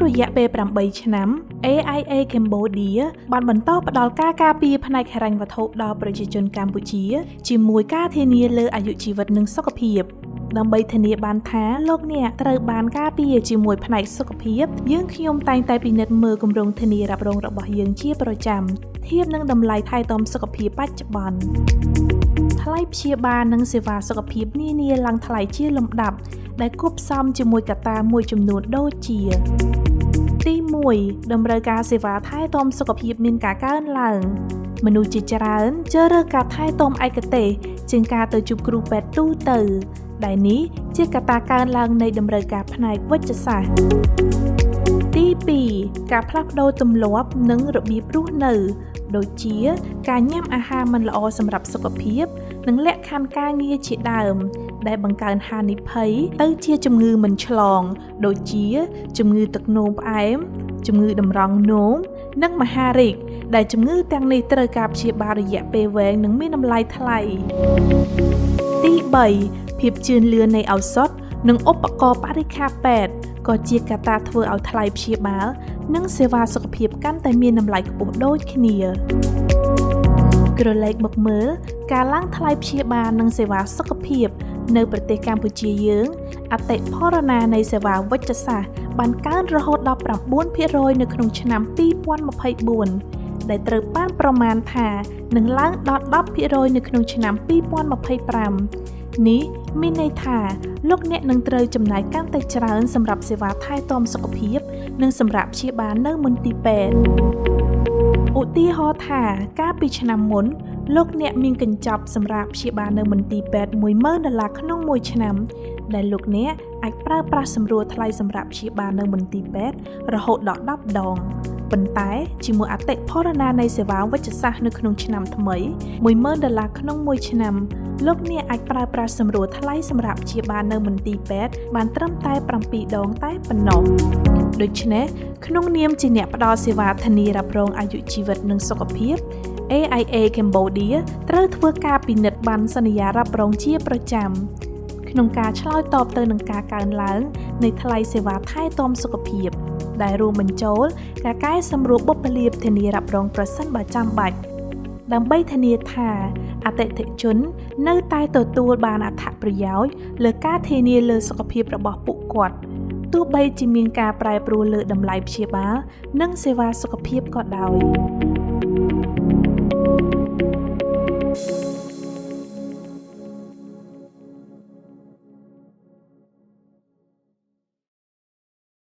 រយៈពេល8ឆ្នាំ AIA Cambodia បានបន្តផ្ដល់ការការពារផ្នែកហិរញ្ញវត្ថុដល់ប្រជាជនកម្ពុជា ជាមួយការធានាលើអាយុជីវិតនិងសុខភាពដើម្បីធានាបានថាលោកអ្នកត្រូវបានការពារជាមួយផ្នែកសុខភាពយើងខ្ញុំតែងតែពិនិត្យមើលគម្រោងធានារ៉ាប់រងរបស់យើងជាប្រចាំធៀបនឹងតម្លៃថែទាំសុខភាពបច្ចុប្បន្នថ្លៃព្យាបាលនិងសេវាសុខភាពនានាឡើងថ្លៃជាលំដាប់ដែលគួបផ្សំជាមួយកត្តាមួយចំនួនដូចជាទី1តម្រូវការសេវាថែទាំសុខភាពមានការកើនឡើងមនុស្សជាច្រើនជ្រើសរើសការថែទាំឯកទេសជាងការទៅជួបគ្រូពេទ្យទូទៅដែលនេះជាកត្តាកើនឡើងនៃតម្រូវការផ្នែកវេជ្ជសាស្ត្រទី2ការផ្លាស់ប្ដូរទម្លាប់និងរបៀបរស់នៅដូចជាការញ៉ាំអាហារមិនល្អសម្រាប់សុខភាពនិងលក្ខខណ្ឌការងារជាដើមដែលបង្កើនហានិភ័យទៅជាជំងឺមិនឆ្លងដូចជាជំងឺទឹកនោមផ្អែមជំងឺតម្រង់នោមនិងមហារីកដែលជំងឺទាំងនេះត្រូវការព្យាបាលរយៈពេលវែងនិងមានតម្លៃថ្លៃទី3ភាពជឿនលឿននៃឱសថនិងឧបករណ៍បរិក្ខារពេទ្យក៏ជាកត្តាធ្វើឲ្យថ្លៃព្យាបាលនិងសេវាសុខភាពកាន់តែមានតម្លៃខ្ពស់ដូចគ្នាក្រឡេកមកមើលការឡើងថ្លៃព្យាបាលនិងសេវាសុខភាពនៅប្រទេសកម្ពុជាយើងអតិផរណានៃសេវាវេជ្ជសាស្ត្របានកើនរហូតដល់9%នៅក្នុងឆ្នាំ2024ដែលត្រូវបានប្រមាណថានឹងឡើងដល់10%នៅក្នុងឆ្នាំ2025នេះមានន័យថាលោកអ្នកនឹងត្រូវចំណាយកាន់តែច្រើនសម្រាប់សេវាថែទាំសុខភាពនិងសម្រាប់ព្យាបាលនៅមន្ទីរពេទ្យឧទាហរណ៍ថាកាលពីឆ្នាំមុនលោកអ្នកមានកញ្ចប់សម្រាប់ព្យាបាលនៅមន្ទីរពេទ្យ10000ដុល្លារក្នុងមួយឆ្នាំដែលលោកអ្នកអាចប្រើប្រាស់សម្រួលថ្លៃសម្រាប់ព្យាបាលនៅមន្ទីរពេទ្យរហូតដល់10ដងប៉ុន្តែជាមួយអតិផរណានៃសេវាវេជ្ជសាស្ត្រនៅក្នុងឆ្នាំថ្មី10000ដុល្លារក្នុងមួយឆ្នាំលោកអ្នកអាចប្រើប្រាស់សម្រួលថ្លៃសម្រាប់ព្យាបាលនៅមន្ទីរពេទ្យបានត្រឹមតែ7ដងតែប៉ុណ្ណោះដូច្នេះក្នុងនាមជាអ្នកផ្ដល់សេវាធានារ៉ាប់រងអាយុជីវិតនិងសុខភាព AIA Cambodia ត្រូវធ្វើការពិនិត្យបានសន្យារ៉ាប់រងជាប្រចាំក្នុងការឆ្លើយតបទៅនឹងការកើនឡើងនៃថ្លៃសេវាថែទាំសុខភាពដែលរួមបញ្ចូលការកែសម្រួលបុព្វលាភធានារ៉ាប់រងប្រសិនបើចាំបាច់ដើម្បីធានាថាអតិថិជននៅតែទទួលបានអត្ថប្រយោជន៍លើការធានាលើសុខភាពរបស់ពួកគាត់ទោះបីជាមានការប្រែប្រួលលើតម្លៃព្យាបាលនិងសេវាសុខភាពក៏ដោយ។